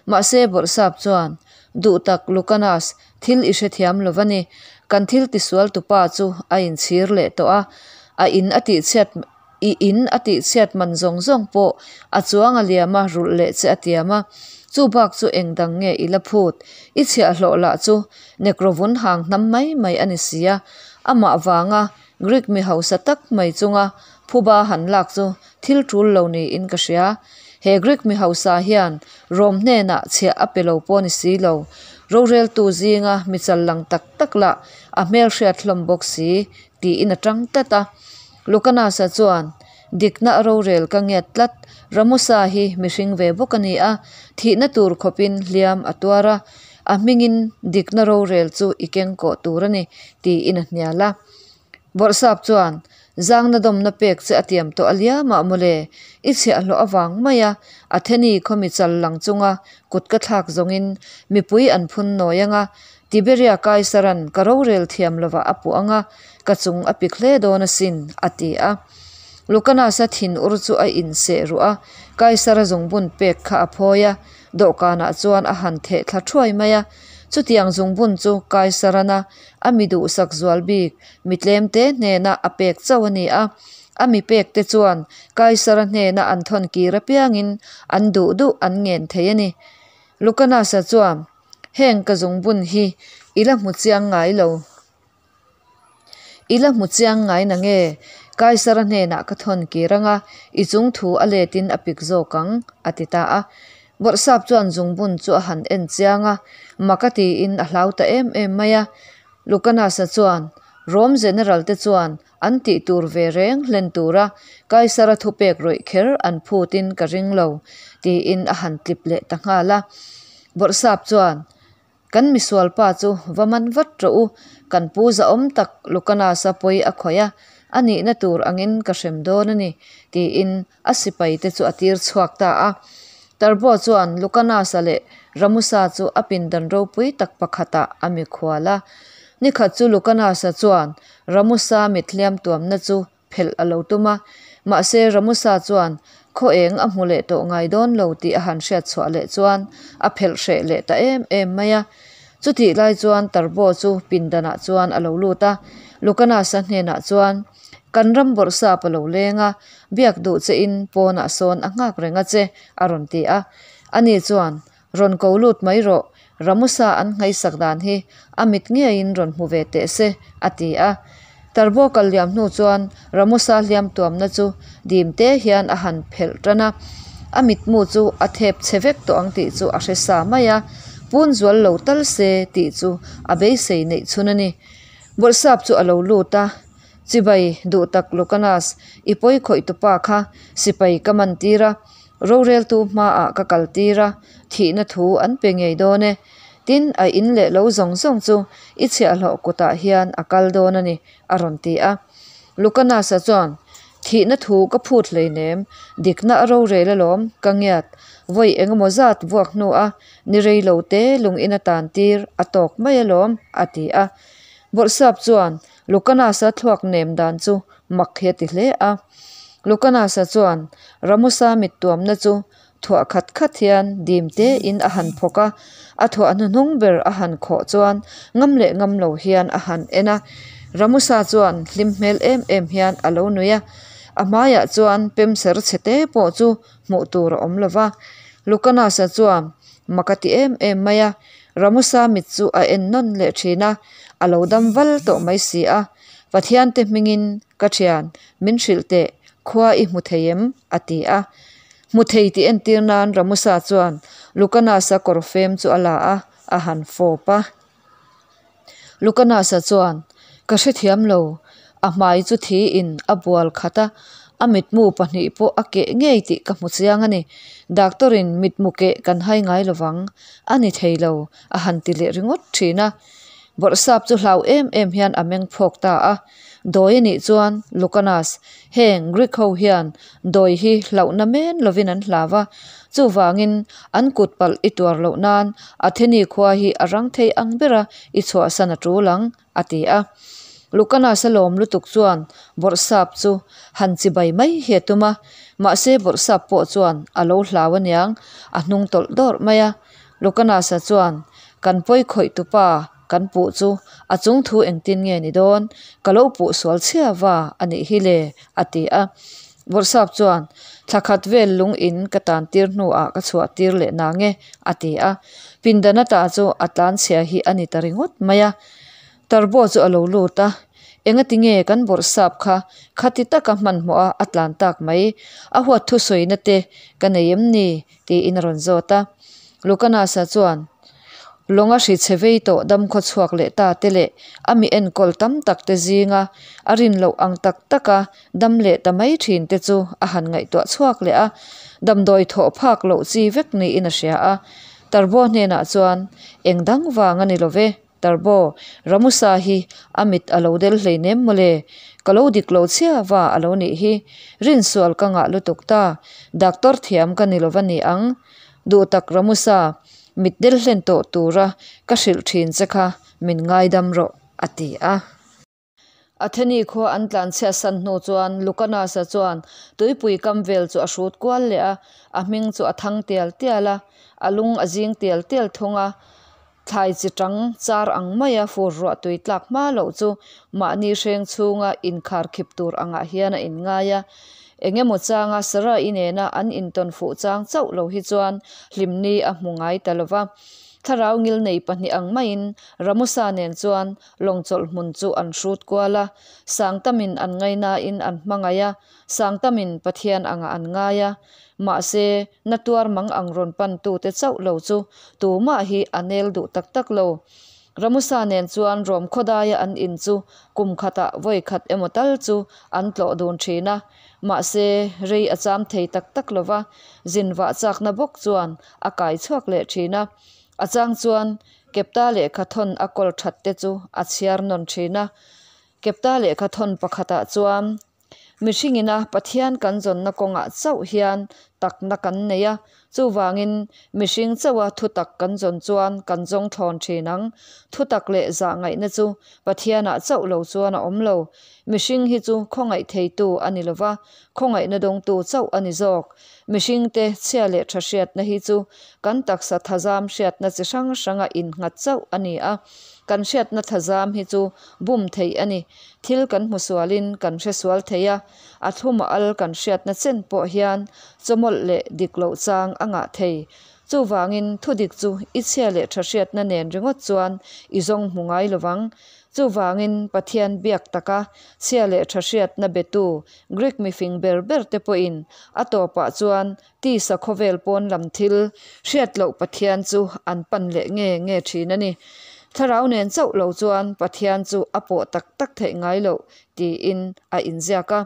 Mahse Bawrhsap chuan, Duhtak Lucanus, thil i hrethiam lo va ni. Kan thil tisual tupa chu a inchhir leh tawh a, a in a tihchhiat I in a tihchhiat man zawng zawng pawh a chuang a liam a, rulh leh che a tiam a. Chu bak chu eng dang nge i la phut? I chhiahhlawh lah chu Nekrovun hang hnam mai mai a ni si a. Amah vanga Greek mi hausa tak mai chunga phuba han lak chu thil tul lo niin ka hria. He Greek mi hausa hian Rome hnenah chhiah a pe lo pawh ni si lo. Roreltu zinga mi chal lang tak tak lah a hmelhriat hlawm bawk si tiin a tang tlat a. Lucanus-a chuan, Dikna a rorel ka ngiat tlat, Ramusa hi mihring ve bawk a ni a, thihna tur khawpin hliam a tuar a, a hmingin dikna rorel chu i keng kawh tur a ni, tiin a hnial a. Bawrhsap chuan, Zangna dawmna pek che a tiam tawh a liamah mawle, i chhiahhlawh avang mai a, Atheni khawmi chal lang chunga kut ka thlak zawngin mipui an phun nawi ang a, Tiberia Kaisaran ka rorel thiam lovah a puh ang a, ka chung a pik hle dawn asin, a ti a. Lucanus-a thinur chu a inseh ruh a, Kaisara zungbun pek kha a phawi a, dawhkanah chuan a han theh thla thuai mai a. Chutiang zungbun chu Kaisarana a mi duhsak zual bik mi tlemte hnena a pek chauh a ni a. A mi pekte chuan Kaisara hnena an thawn kir apiangin an duh duh an ngen thei a ni. Lucanus-a chuan. Heng ka zungbun hi i la hmu chiang ngai lo. I la hmu chiang ngai na nge? Kaisara hnenah ka thawn kir anga i chung thu a letin a pik zawk ang, a ti ta a. Bawrhsap chuan zungbun chu a han en chiang a, mak a tiin a hlau ta em em mai a. Lucanus-a chuan, Rome General te chuan an tih tur ve reng hlen tura Kaisara thupek rawih kher an phutin ka ring lo, tiin a han tlip leh ta nghal a. Bawrhsap chuan, Kan misualpa chu va man vat rawh u, kan pu zahawm tak Lucanus-a pawi a khawih a, a nihna tur angin ka hrem dawn a ni, tiin a sipaite chu a tir chhuak ta a. Tarbo chuan Lucanus-a leh Ramusa chu a pindan ropui tak pakhatah a mikhual a. Nikhat chu Lucanus-a chuan Ramusa mit hliam tuamna chu phelh a lo tum a, mahse Ramusa chuan khaw eng a hmu leh tawh ngai dawn lo tih a han hriat chhuah leh chuan a phelh hreh leh ta em em mai a. Chutih lai chuan Tarbo chu pindanah chuan a lo lut a, Lucanus-a hnenah chuan, Kan ram bawrhsap a lo leng a, biak duh che in pawnah sawn a nghak reng a che, a rawn ti a. Ani chuan, Rawn ko lut mai rawh, Ramusa an nghaihsak dan hi a mit ngeiin rawn hmu ve teh se, a ti a. Tarbo kal liam hnu chuan Ramusa hliam tuamna chu dim te hian a han phelh tan a, a mitmu chu a thep chhe vek tawh ang tih chu a hre sa mai a, pun zual lo tal se tih chu a beisei neih chhun a ni. Bawrhsap chu a lo lut a. Chibai, duhtak Lucanas, i pawi khawih tupa kha sipai ka man tir a, roreltu hmaah ka kal tir a, thihna thu an pe ngei dawn e. Tin, a in leh lo zawng zawng chu i chhiahhlawh kutah hian a kal dawn a ni, a rawn ti a. Lucanas-a chuan, Thihna thu ka phut hleinem, dikna a rorel alawm, ka ngiat. Vawi engemaw zat vuak hnua ni rei lo te lung in a tan tir a tawk mai alawm, a ti a. Bawrhsap chuan Lucanus-a thluak nem dan chu mak hi a ti hle a. Lucanus-a chuan Ramusa mit tuamna chu thuah khat khat hian dim tein a han phawk a, a thuah hnuhnung ber a han khawh chuan ngam leh ngam lo hian a han en a. Ramusa chuan hlim hmel em em hian a lo nui a, a hmaiah chuan pem ser chhe te pawh chu hmuh tur a awm lo va. Lucanus-a chuan mak a ti em em mai a, Ramusa mit chu a en nawn leh thin a, a lo dam val tawh mai si a. Pathiante hmingin ka thian, min hrilh teh, Khua i hmu thei em? a ti a. Hmu thei tih entir nan Ramusa chuan Lucanas-a kawr fem chu a la a, a han fawp a. Lucanas-a chuan, Ka hrethiam lo. A hmai chu thiin a bual khat a, a mitmu pahnih pawh a keh ngei tih ka hmu chiang a ni. Doctor-in mitmu keh kan hai ngai lovang, a ni thei lo, a han ti leh ringawt thin a. Bawrhsap chu hlau em em hian a meng phawk ta a. Dawi a nih chuan, Lucanas, heng Greek ho hian dawi hi hlauhna men lovin an hlau a, chuvangin an kut palh i tuar loh nan Atheni khua hi a rang thei ang bera i chhuahsan a tul ang, a ti a. Lucanas-a lawm lutuk chuan Bawrhsap chu han chibai mai hi a tum a, mahse Bawrhsap pawh chuan a lo hlau aniang, a hnung tawlh dawrh mai a. Lucanas-a chuan, Kan pawi khawih tupa kan puh chu a chung thu engtin nge ni dawn? Ka lo puh sual chhia va a nih hi le, a ti a. Bawrhsap chuan, Thla khat vel lung in ka tan tir hnuah ka chhuah tir leh nang e, a ti a. Pindan ata chu a tlan chhia hi a ni ta ringawt mai a. Tarbo chu a lo lut a, Engati nge kan bawrhsap kha khati taka hmanhmawh a a tlan tak mai? A huat thusawina te ka nei em ni? tiin a rawn zawt a. Lucanasa chuan, Lawnga hri chhe vei tawh damkhaw chhuak leh ta te leh a mi enkawl tam tak te zinga a rin loh ang tak taka dam leh ta mai thin te chu a han ngaihtuah chhuak leh a, damdawi thawh phak loh chi vek niin a hria a. Tarbo hnenah chuan, Eng dang vang a ni lo ve, Tarbo, Ramusa hi a mit a lo del hleinem mawle, ka lo dik lo chhia va a lo nih hi, rinsual ka ngah lutuk ta, doctor thiam ka ni lova ni ang. Duhtak Ramusa, mit del hlen tawh tura ka hrilh thin che kha min ngaidam rawh, a ti a. Atheni khua an tlanchhiat san hnu chuan Lucanasa chuan tuipui kam vel chu a hrut kual leh a, a hming chu a thang tial tial a, a lung a zing tial tial thung a. Thlai chi tang char ang maia fur ruah tui tlak hma loh chu mahni hreng chhunga inkhar khip tur angah hian a inngai a. Eng emaw changa Sarah-i nena an intawn fuh chang chauh lo hi chuan hlimni a hmu ngai ta lo va. Thlarau ngilnei pahnih ang maiin Ramusa nen chuan lawng chawlh hmun chu an hrut kual a. Sang tamin an ngainain an hmangaih a, sang tamin Pathian angah an ngai a. Mahse, na tuar mang ang rawn pantute chauh lo chu tumah hi a nel duh tak tak lo. Ramusa nen chuan Rom khawdaia an in chu kum khatah vawi khat emaw tal chu an tlawh dun thin a. Mahse, rei a cham thei tak tak lo va, zin vah chakna bawk chuan a kai chhuak leh thin a. A chang chuan Kepta lehkha thawn a kawl that te chu a chhiar nawn thin a. Kepta lehkha thawn pakhatah chuan Mihringina Pathian kan zawnna kawngah chauh hian takna kan nei a, chuvangin mihring chauha thutak kan zawn chuan kan zawng thlawn thin ang. Thutak leh zahngaihna chu Pathianah chauh lo chuan a awm lo. Mihring hi chu khawngaih theitu a ni lova, khawngaihna dawngtu chauh a ni zawk. Mihringte chhia leh tha hriatna hi chu kan taksa thazam hriatna chi hrang hranga innghat chauh a ni a. Kan hriatna thazam hi chu bum theih a ni. Thil kan hmu sualin kan hre sual thei a, a thlum a al kan hriatna chen pawh hian chawmawlh leh dik loh chang a ngah thei. Chuvangin thudik chu i chhia leh tha hriatna nen ringawt chuan i zawng hmu ngai lovang. Chuvangin Pathian biak taka chhia leh tha hriatna betu Greek mifing ber ber te pawhin a tawpah chuan tisa khawvel pawn lam thil hriat loh Pathian chu an pan leh nge nge thin a ni. Thlarau nen chauh lo chuan Pathian chu a pawh tak tak theih ngai loh tiin a inziak a.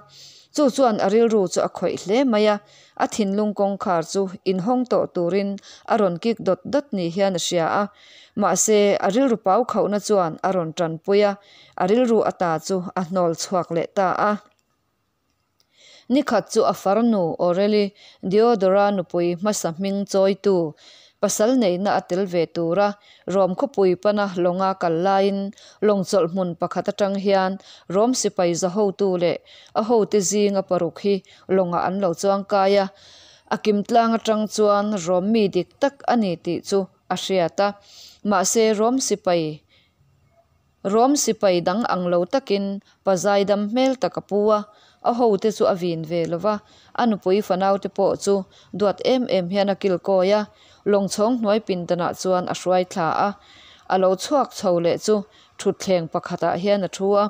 Chu chuan a rilru chu a khawih hle mai a, a thinlung kawngkhar chu inhawng tawh turin a rawn kik dawt dawt ni hian a hria a. Mahse, a rilru pau khauhna chuan a rawn tanpui a, a rilru ata chu a hnawl chhuak leh ta a. Nikhat chu a farnu Aureli Diodora nupui hmasa hming chawitu pasal neihna a tel ve tura Rom khawpui pana lawnga kal laiin lawng chawlh hmun pakhat atang hian Rom sipai za hotu leh a hote zinga paruk hi lawngah an lo chuang kai a. A kim tlang atang chuan Rom mi dik tak a ni tih chu a hriat a. Mahse Rom sipai Rom sipai dang ang lo takin pa zaidam hmel tak a pu a, a hote chu a vin ve lo va, a nupui fanaute pawh chu duat em em hian a kilkawi a, lawngchhawng hnuai pindanah chuan a hruai thla a. A lo chhuak chho leh chu thutthleng pakhatah hian a thu a.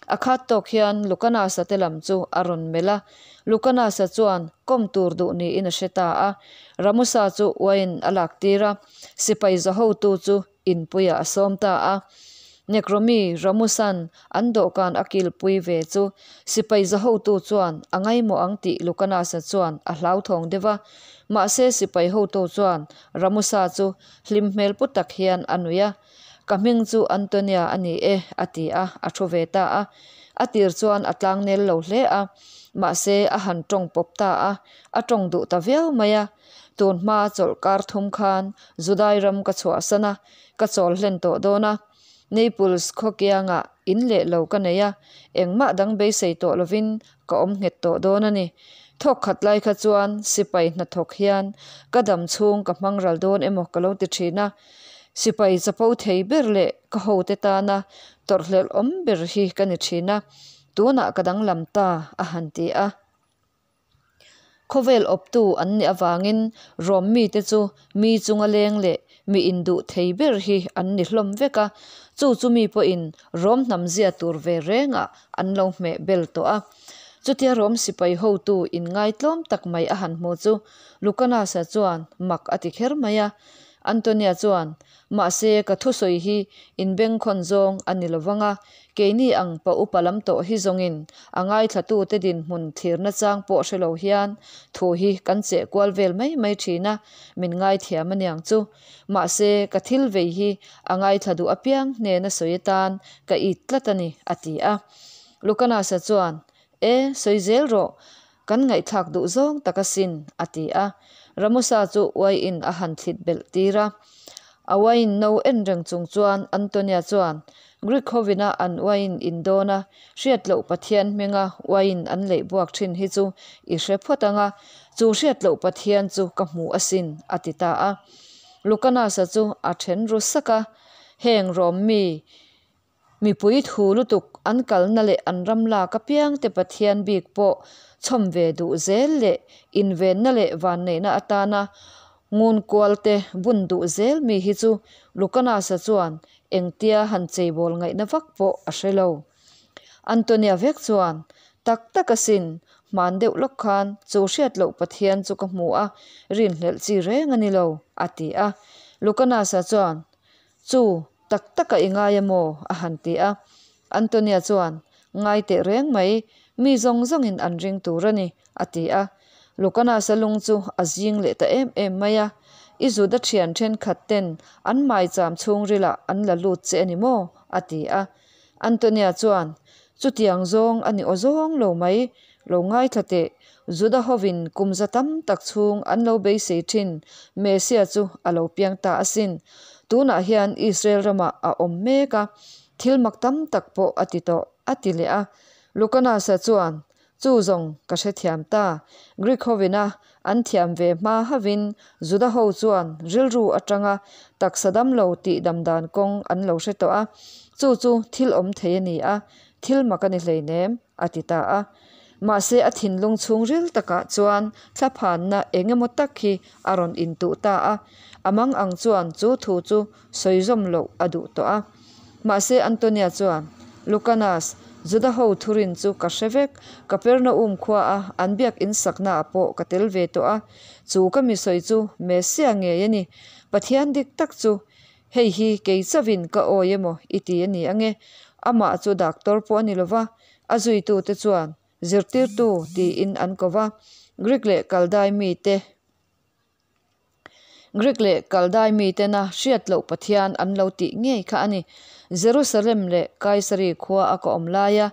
A khat tawk hian Lucanas-a te lam chu a rawn melh a, Lucanas-a chuan kawm tur duh niin a hre ta a. Ramusa chu uain a lak tir a, sipai za hotu chu inpuiah a sawm ta a. Nekromi Ramusa'n an dawhkan a kilpui ve chu sipai za hotu chuan a ngaimawh ang tih Lucanas-a chuan a hlauthawng deuh a. Mahse sipai hotu chuan Ramusa chu hlim hmel pu tak hian a nuih a. Ka hming chu Antonia a ni e, a ti a, a thu ve ta a. A tir chuan a tlangnel lo hle a, mahse a han tawng pawp ta a, a tawng duh ta viau mai a. Tun hma chawlh kar thum khan Judai ram ka chhuahsan a, ka chawl hlen tawh dawn a. Naples khaw kiangah in leh lo ka nei a, engmah dang beisei tawh lovin ka awm nghet tawh dawn a ni. Thawk khat lai kha chuan sipai hnathawk hian ka dam chhung ka hmang ral dawn emaw ka lo ti thin a. Sipai chapo thei ber leh ka hote tana tawrhhlelh awm ber hi ka ni thin a, tunah ka danglam ta a han ti a. Khawvel awptu an nih avangin Rom mite chu mi chunga leng leh mi induh thei ber hi an ni hlawm vek a, chu chu mi pawhin Rom hnam zia tur ve rengah an lo hmeh bel tawh a. Chutia Rom sipai hotu inngaitlawm tak mai a han hmu chu Lucanus-a chuan mak a ti kher mai a. Antonia chuan, Mahse, ka thusawi hi inbengkhawn zawng a ni lovang a, keini ang pa upa lam tawh hi zawngin a ngaithlatute dinhmun thlirna chang pawh hre lo hian thu hi kan cheh kual vel mai mai thin a, min ngaithiam a niang chu. Mahse, ka thil vei hi a ngaithla duh apiang hnena sawi atan ka it tlat a ni, a ti a. Lucanasa chuan, E, sawi zel rawh, Kan ngaihthlak duh zawng tak asin, a ti a. Ramusa chu uaiin a han thlit belh tir a. A uaiin no en reng chung chuan Antonia chuan, Greek hovina an uaiin in dawn a, hriat loh Pathian hminga uaiin an leih buak thin hi chu i hre phawt ang a, chu hriat loh Pathian chu ka hmu asin, a ti ta a. Lucanasa chu a then ru sak a, Heng Rom mi Mipui thu lutuk an kalna leh an ram lak apiangte Pathian bik pawh chhawm ve duh zel leh invenna leh vanneihna atana ngun kualte bun duh zel mi hi chu Lucanasa chuan engtia han cheibawl ngaihna vak pawh a hre lo. Antonia vek chuan, Tak tak asin, hman deuh lawk khan chu hriat loh Pathian chu ka hmu a, rinhlelh chi reng a ni lo, a ti a. Lucanasa chuan, Chu, tak taka i ngai a maw? a han ti a. Antonia chuan, Ngai teh reng mai, mi zawng zawngin an ring tur a ni, a ti a. Lucanasa lung chu a zing leh ta em em mai a. I Juda thian thenkhat ten an maicham chhungrilah an la lut che a ni maw? a ti a. Antonia chuan, Chutiang zawng a ni aw zawng lo mai, lo ngaithla teh, Juda hovin kum za tam tak chhung an lo beisei thin Messia chu a lo piang ta asin. Tunah hian Israel ramah a awm mek a, thil mak tam tak pawh a ti tawh, a ti leh a. Lucanasa chuan, Chu zawng ka hrethiam ta. Greek hovina an thiam ve hma havin Juda ho chuan rilru atanga taksa damlo tih dam dan kawng an lo hre tawh a, chu chu thil awm thei a ni a, thil mak a ni hleinem, a ti ta a. Mahse a thinlung chhungril takah chuan thlaphanna eng emaw tak hi a rawn intuh ta a, a mang ang chuan chu thu chu sawi zawm loh a duh tawh a. Mahse Antonia chuan, Lucanas, Juda ho thurin chu ka hre vek, Kapernaum khua a an biak in sakna ah pawh ka tel ve tawh a, chu ka mi sawi chu Messia ngei a ni, Pathian dik tak chu hei hi kei chauhin ka awi emaw i ti a ni ange, amah chu doctor pawh a ni lova, a zuitute chuan zirtirtu tiin an ko va, Greek leh Kaldai mite. Greek leh Kaldai mitena hriat loh Pathian an lo tih ngei kha a ni. Jerusalem leh Kaisari khua a ka awm laia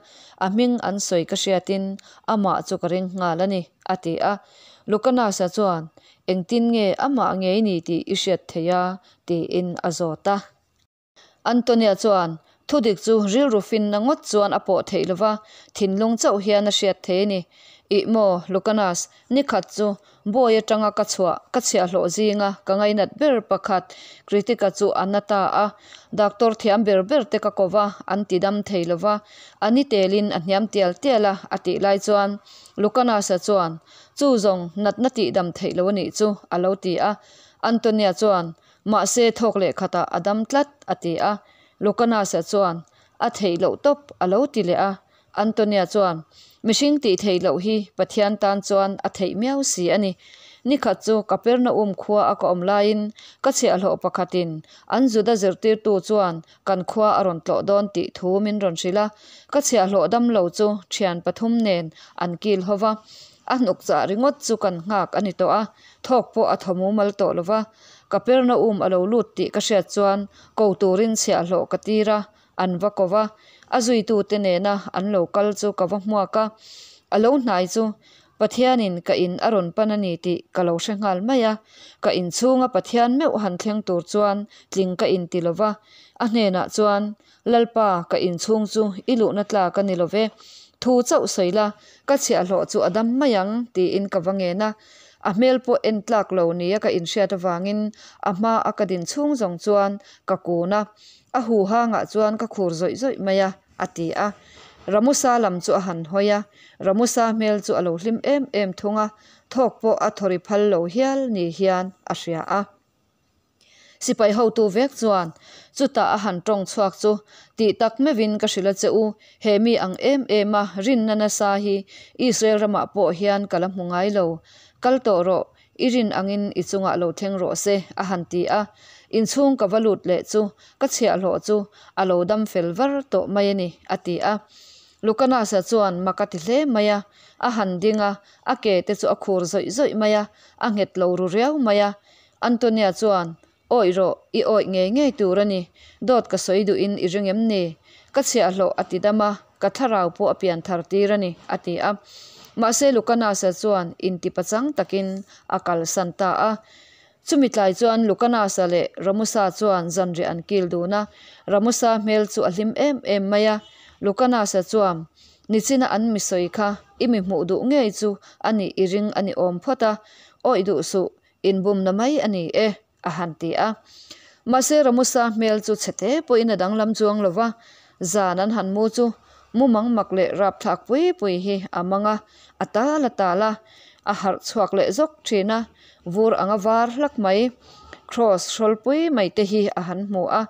a hming an sawi ka hriatin amah chu ka ring nghal a ni, a ti a. Lucanasa chuan, Engtin nge amah ngei ni tih i hriat theih a? tiin a zawt a. Antonia chuan, Thudik chu rilru finna ngawt chuan a pawh theih lova, thinlung chauh hian a hriat thei a ni. Ih maw, Lucanas, nikhat chu bawi atanga ka chhuah ka chhiahhlawh zinga ka ngainat ber pakhat Kritika chu a na ta a. Doctor thiam ber ber te ka ko va, an ti dam thei lova, a ni telin a hniam tial tial a, a tih lai chuan Lucanas-a chuan, Chu zawng natna tih dam theih lo a nih chu, a lo ti a. Antonia chuan, Mahse thawk leh khatah a dam tlat, a ti a. Lucanasa chuan, A theih loh tawp, a lo ti leh a. Antonia chuan, Mihring tih theih loh hi Pathian tan chuan a theih miau si a ni. Ni khat chu Kapernaum khua a ka awm laiin ka chhiahhlawh pakhatin an Juda zirtirtu chuan kan khua a rawn tlawh dawn tih thu min rawn hrilh a. Ka chhiahhlawh damlo chu thian pathum nen an kil ho va, a hnuk chah ringawt chu kan nghak a ni tawh a, thawk pawh a thaw mumal tawh lo va. Kapernaum a lo lut tih ka hriat chuan ko turin chhiahhlawh ka tir a, an va ko va. A zuitute nena an lo kal chu ka va hmuak a, a lo hnai chu Pathianin ka in a rawn pan a ni tih ka lo hre nghal mai a. Ka inchhunga Pathian meuh han thleng tur chuan tling ka inti lo va. A hnenah chuan, Lalpa, ka inchhung chu i luhna tlak a ni lo ve. Thu chauh sawi la, ka chhiahhlawh chu a dam mai ang, tiin ka va ngen a. A hmel pawh en tlak lo nia ka inhriat avangin a hma a ka din chhung zawng chuan ka kun a. A huhangah chuan ka khur zawih zawih mai a, a ti a. Ramusa lam chu a han hawi a, Ramusa hmel chu a lo hlim em em thung a, thawk pawh a thaw ri phal lo hial ni hian a hria a. Sipai hotu vek chuan chutah a han tawng chhuak chu tih tak meuhin ka hrilh a che u, he mi ang em em a rinna nasa hi Israel ramah pawh hian ka la hmu ngai lo. Kal tawh rawh, I rin angin i chungah lo thleng rawh se, a han ti a. Inchhung ka va lut leh chu ka chhiahhlawh chu a lo dam fel var tawh mai a ni, a ti a. Lukanasa chuan mak a ti hle mai a, a han ding a, a ke te chu a khur zawih zawih mai a, a nghet lo ru riau mai a. Antonia chuan, Awih rawh, i awih ngei ngei tur a ni. Dawt ka sawi duhin i ring em ni? Ka chhiahhlawh a ti dam a, ka thlarau pawh a pian thar tir a ni, a ti a. Mahse Lukanasa chuan intipachang takin a kalsan ta a. Chumi tlai chuan Lukanasa leh Ramusa chuan zanriah an kil dun a. Ramusa hmel chu a hlim em em mai a. Lukanasa chuan, Nichina an mi sawi kha i mi hmuh duh ngei chu a nih i ring a ni awm phawt a. Awih duh suh, Inbumna mai a ni e, a han ti a. Mahse Ramusa hmel chu chhete pawhin a danglam chuang lo va, zan an han mu chu mumang mak leh rapthlak pui pui hi a mang a, a tal a tal a, a harh chhuak leh zawk thin a, vur anga var hlak mai, kraws hrawlpui mai te hi a han hmu a,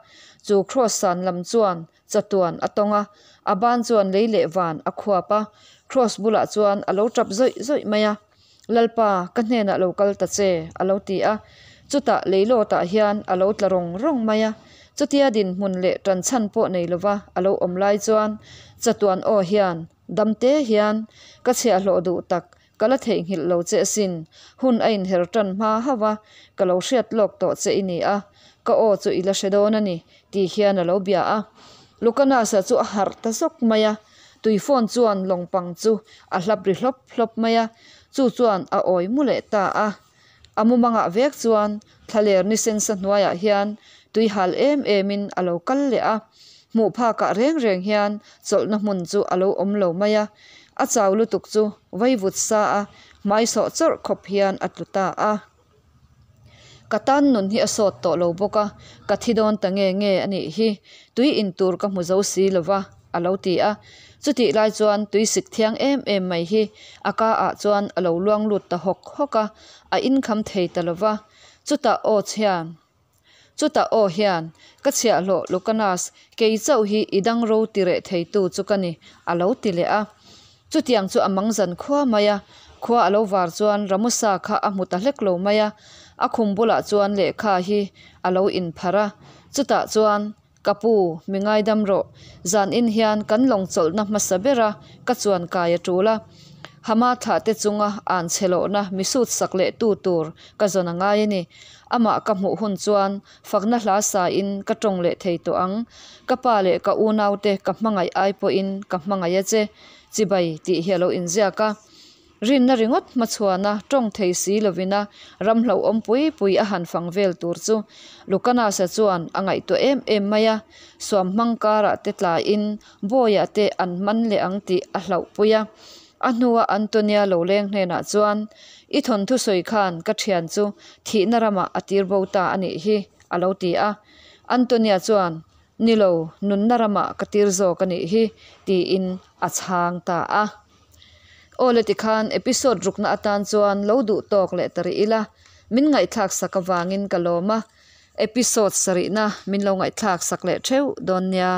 chu kraws san lam chuan chatuan a tawng a, a ban chuan lei leh van a khuap a, kraws bulah chuan a lo tap zawih zawih mai a. Lalpa, ka hnenah lo kal ta che, a lo ti a. Chutah leilawtah hian a lo tla rawng rawng mai a. Chutia dinhmun leh tanchhan pawh nei lova a lo awm lai chuan chatuan aw hian, Damte hian, ka chhiahhlawh duh tak, ka la theihnghilh lo che asin, hun a inher tan hma hauh a, ka lo hriat lawk tawh che i ni a, ka aw chu i la hre dawn a ni, ti hian a lo bia a. Lukanasa chu a harh ta zawk mai a. Tui phone chuan lawng pang chu a hlap ri hlawp hlawp mai a, chu chuan a awi mu leh ta a. A mumangah vek chuan thlaler ni sensa hnuaiah hian tui hal em emin a lo kal leh a, hmuh phakah reng reng hian chawlhna hmun chu a lo awm lo mai a. A chau lutuk chu vaivut sa a hmai sawh chawrh khawp hian a tlu ta a. Ka tan nun hi a sawt tawh lo bawk a, ka thi dawn ta nge nge a nih hi, tui in tur ka hmu zo si lo va, a lo ti a. Chutih lai chuan tui sik thiang em em mai hi a ka ah chuan a lo luang lut ta hawk hawk a, a inkham thei ta lo va. Chutah aw chhian. Chutah aw hian, Ka chhiahhlawh Lucanas, kei chauh hi i dang ro ti reh theitu chu ka ni, a lo ti leh a. Chutiang chu a mang zan khua mai a, khua a lo var chuan Ramusa kha a hmu ta hlek lo mai a, a khum bulah chuan lehkha hi a lo inpharh a. Chutah chuan, Ka pu, mi ngaidam rawh. Zanin hian kan lawng chawlhna hmasa bera ka chuan kai a tul a. Hama thlah te chunga an chhe lohna mi sut sak leh tu tur ka zawn a ngai a ni. Amah ka hmuh hun chuan fakna hla sa in ka tawng leh thei tawh ang. Ka pa leh ka unau te ka hmangaih ai pawhin ka hmangaih a che. Chibai tih hi a lo inziak a. Rinna ringawt hmachhuana tawng thei si lovina ram hlauhawm pui pui a han fang vel tur chu Lukanasa chuan a ngaihtuah em em mai a, suam hmang karah te tlaiin Bawiah te an man leh ang tih a hlauhpui a. A hnua Antonia lo leng hnenah chuan, I thawnthu sawi khan ka thian chu thihna ramah a tir bo ta a nih hi, a lo ti a. Antonia chuan, Ni lo, nunna ramah ka tir zawk a nih hi, tiin a chhang ta a. Aw le tikhan episode rukna atan chuan lo duh tawk leh ta rih ila, min ngaihthlak sak avangin ka lawm a, episode sarihna min lo ngaihthlak sak leh theuh dawn nia.